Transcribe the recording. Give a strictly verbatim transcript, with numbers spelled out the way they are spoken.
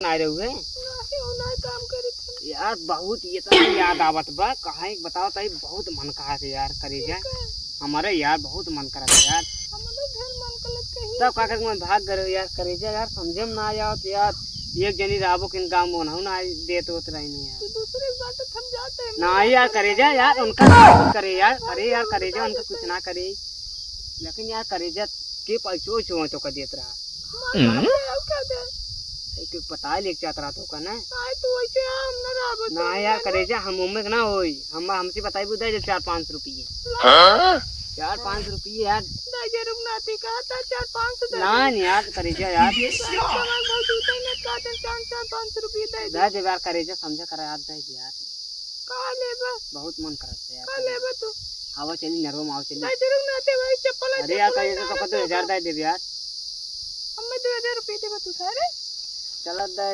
आए रहुए। नाही, वो नाही काम करे थे। यार, बहुत ये तो याद आवत बा, कहाँ एक बताओ ताई, बहुत मन कहा थे यार, करेजा। ठीक है। हमारे यार, बहुत मन करत है यार। हमारे घर मन करत कहीं। तब का करके मैं भाग गए यार, करेजा यार, समझे में ना आवत यार। एक जनी रहबो किन गाँव में, ना देत होत रही नहीं यार। तो दूसरे के बात हम जाते हैं। ना यार, करेजा यार, उनका करे यार, अरे यार, करेजा, उनका कुछ ना करे। लेकिन यार, करेजा के पैसो वैसो तो का देत रहा। हम्म। एक पता लेके जात रहा तो का ना। आए तो वैसे हम ना रहबो ना तो यार, ना करेजा, हम उम्मे के ना होई। हम, हमसे बताई बुदा जे चार पाँच सौ रुपये। हाँ? चार पाँच सौ रुपये यार। दे रुक ना, ती कहा था चार पाँच सौ दे ना दे। यार, करेजा यार। ये क्या? बहुत जूते ने कहा था चार, चार पाँच सौ रुपये दे दे। दे दे यार, करेजा, समझा करा यार, दे दे यार। का लेबा? बहुत मन करत है यार। का लेबा तू? आवा चली, नरवा में आवा चली। दे दे रुक ना, ते भाई चप्पल है, अरे यार, चप्पल करेजा, है, तो का दो हजार दे दे यार। हमें दो हजार रुपये देबा तू सारे? चला दे।